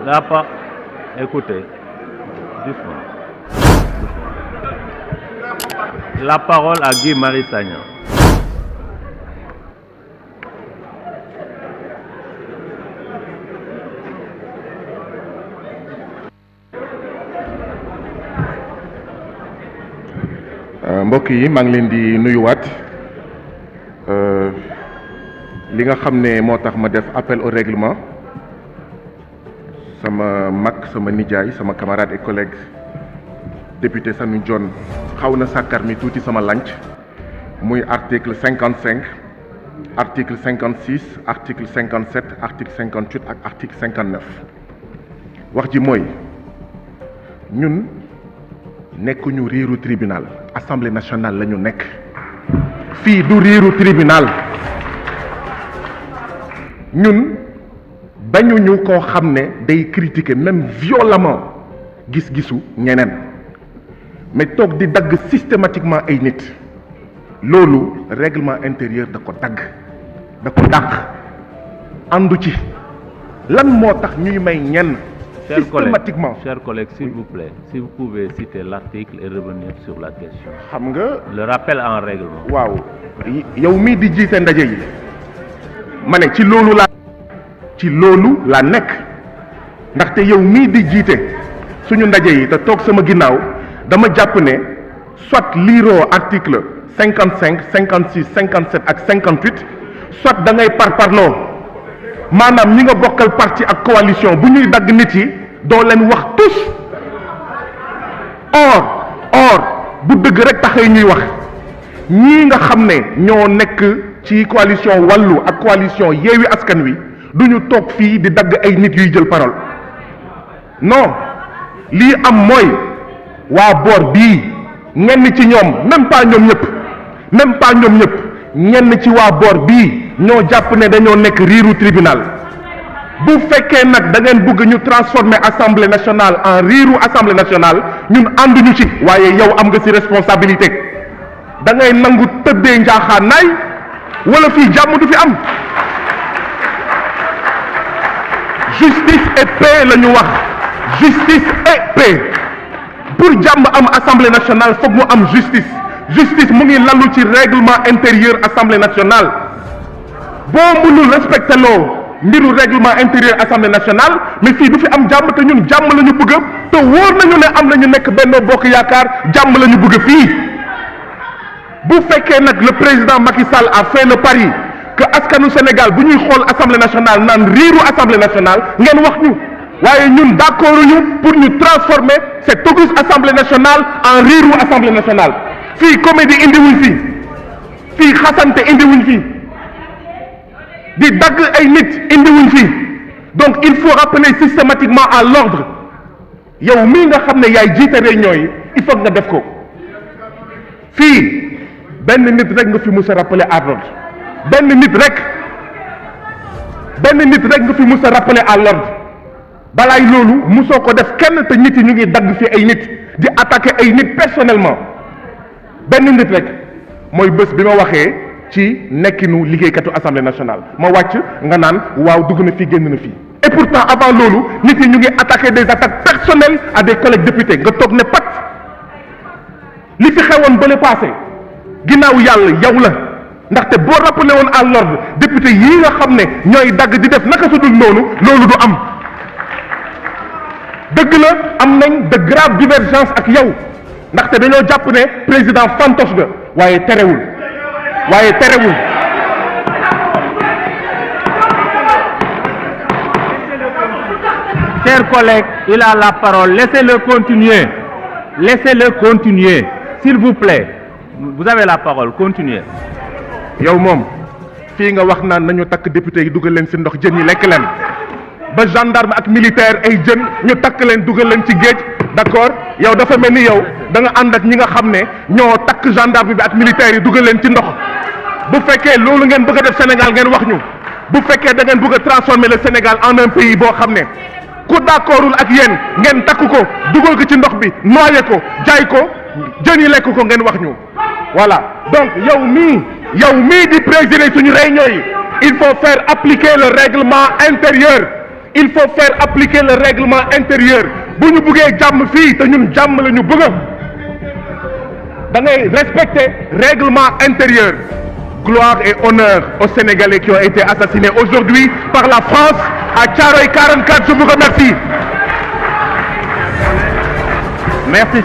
Là, pas. Écoutez, doucement. La parole à Guy Marius Sagna. mbokk yi maa ngi leen di nuyuwaat li nga xam ne moo tax ma def appel au règlement sama mag sama nijaay sama camarade et collègue député Sanu Dione xaw na sàkkar mi tuuti sama lanc muy article 55 article 56 article 57 article 58 ak article 59 wax ji mooy ñun nekkuñu riiru tribunal assemblée nationale la ñu nekk fii du riiru tribunal ñun bañuñu koo xam ne day critiquer même violemment gis-gisu ñeneen mais toog di dagg systématiquement ay nit loolu règlement intérieur da ko dagg da ko dàq àndu ci lan moo tax ñuy may ñenn systématiquement. Chers collègues, s'il vous plaît, si vous pouvez citer l'article et revenir sur la question. xam nga Le rappel en règlement. waaw yow mii di jiite ndaje yi ma ne ci loolu laa nekk ndaxte yow mii di jiite suñu ndaje yi te toog sama ginnaaw dama jàpp ne soit liiroo article 55 56 57 ak 58 soit da ngay parparloo maanaam ñi nga bokkal parti ak coalition bu ñuy dagg nit yi doo leen wax tous or bu dëgg rek taxee ñuy wax ñii nga xam ne ñoo nekk ci coalition wàllu ak coalition yeewi askan wi du ñu toog fii di dagg ay nit yuy jël parole non lii am mooy waa boor bii ñenn ci ñoom même pas ñoom ñëpp ñenn ci waa boor bii ñoo jàpp ne dañoo nekk riiru tribunal bu fekkee nag da ngeen bëgg ñu transformer assemblée nationale en riiru assemblée nationale ñun ànduñu ci waaye yow am nga ci responsabilité da ngay nangu tëddee njaaxaanaay wala fii jàmm du fi am justice et paix la ñu wax justice et paix pour jàmm am assemblée nationale foog mu am justice mu ngi lalu ci règlement intérieur assemblée nationale boo mënul respecté loo mbiru règlement intérieur assemblée nationale mais fii du fi am jàmm te ñun jàmm la ñu bëgg te wóor nañu ne am na ñu nekk Benno Bokk Yaakaar jàmm la ñu bëgg fii bu fekkee nag le président Macky Sall a fait le pari que askanu Sénégal bu ñuy xool assemblée nationale naan riiru assemblée nationale ngeen wax ñu waaye ñun d'accord ñu pour ñu transformer cette auguste assemblée nationale en riiru assemblée nationale fii comédie indiwuñ fii xasante indiwuñ fii di dagg ay nit indiwuñ fii donc il faut rappeler systématiquement à l'ordre yow mii nga xam ne yaay jiite réunion yi il faut nga def ko fii benn nit rek nga fi mus a rappeler à l'ordre benn nit rek nga fi mus a rappeler à l'ordre balaay loolu musoo ko def kenn te nit yi ñu ngi dagg fi ay nit di attaquer ay nit personnellement benn nit rek mooy bés bi ma waxee ci nekkinu liggéeykatu assemblée nationale ma wàcc nga naan waaw dugg na fii génn na fii et pourtant avant loolu nit yi ñu ngi attaquer des attaques personnelles à des collègues députés nga toog ne pat li fi xewoon ba le passé ginnaaw yàlla yow la ndaxte boo rappelé woon à l'ordre député yii nga xam ne ñooy dagg di def naka su dul noonu loolu du am dëgg la am nañ de graves divergences ak yow ndaxte dañoo jàpp ne président fantoche ga waaye terewul Chers collègues, il a la parole. Laissez-le continuer. S'il vous plaît. Vous avez la parole. Continuez. yow moom fii nga wax naan nañu takk député yi dugal leen ci ndox jën yi lekk leen ba gendarme ak militaire ay jën ñu takk leen dugal leen ci géej d'accord yow dafa mel ni yow da nga ànd ak ñi nga xam ne ñoo takk gendarme bi ak militaire yi dugal leen ci ndox bu fekkee loolu ngeen bëgg a def Sénégal ngeen wax ñu bu fekkee da ngeen bëgg a transformer le Sénégal en un pays boo xam ne ku d'accordul ak yéen ngeen takk ko dugal ko ci ndox bi noyé ko jaay ko jën yi lekk ko ngeen wax ñu voilà donc yow mii di présider suñu réunion yi il faut faire appliquer le règlement intérieur il faut faire appliquer le règlement intérieur bu ñu bëggee jàmm fii te ñun jàmm la ñu bëgg da ngay respecter règlement intérieur. Gloire et honneur aux Sénégalais qui ont été assassinés aujourd'hui par la France à Thiaroye 44. Je vous remercie. Merci.